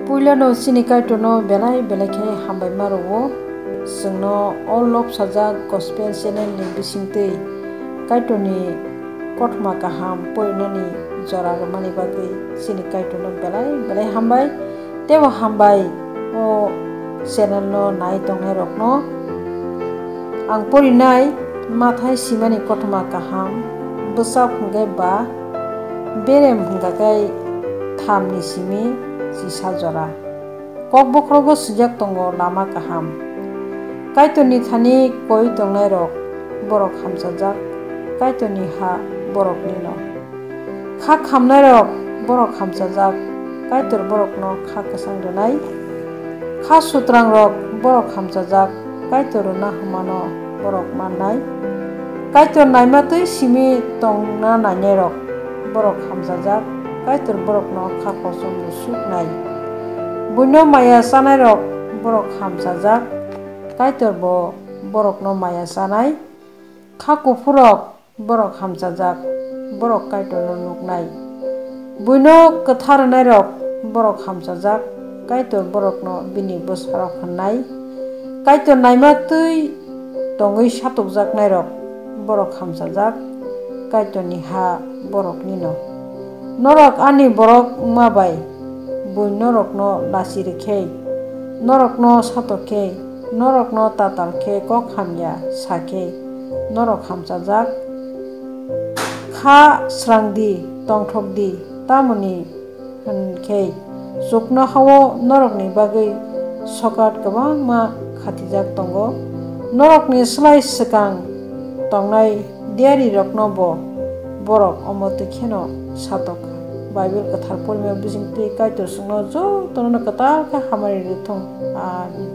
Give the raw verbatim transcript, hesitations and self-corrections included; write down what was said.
Puilano chini Kaitorno belai belai khe hambai ma rwo. Chwngno o lobsajak Gospel channel ni bisingtwi Kaitorni kothoma kaham porinani jora rwmani bagwi chini Kaitorno belai belai hambai. Teibo hambai o channel no nai tongnai rokno. Ang porinai Mathai simani kothoma kaham, bwsap hwnkhe ba, berem hwnkha khe thamni simi chisa jora. Kok bokhorogo swijak tongo lama kaham. Kaitorni thani koi tongnairok borok hamchajak, Kaitorni ha boroknino. Kha khamnairok borok hamchajak, Kaitor borokno kha kwchang rwnai. Kha sutrangrok borok hamchajak, Kaitor rwna hwnmano borok mannai. Kaitor naima twi simi tongna nainairok borok hamchajak, Kaitor borokno kha kochomno suknai. Buino maya chanairok borok hamchajak, Kaitor bo borokno maya chanai. Kha kuphurrok borok hamchajak, borok Kaitorno nuknai. Buino kwthar rwnairok borok hamchajak, Kaitor borokno bini bwsarok hwnnai. Kaitor naima twi tongwi satokjaknairok borok hamchajak, Kaitorni ha boroknino. Norok ani borok wngma bai bui norokno lachi rwkhe, norokno satok khe, norokno tatal khe kok hamya sa khe, norok hamchajak. Kha srang di, tongthok di, tamoni hwn khe chuknoha-o norokni bagwi sokat kwbangma khatijak tongo. Norokni slai swkang tongnai diyarirokno bo borok omo twi kheno satok kha. Bible Kwthar porima bisingtwi Kaitor chwngno jotono kwtal khe hamari rwthung. Amen.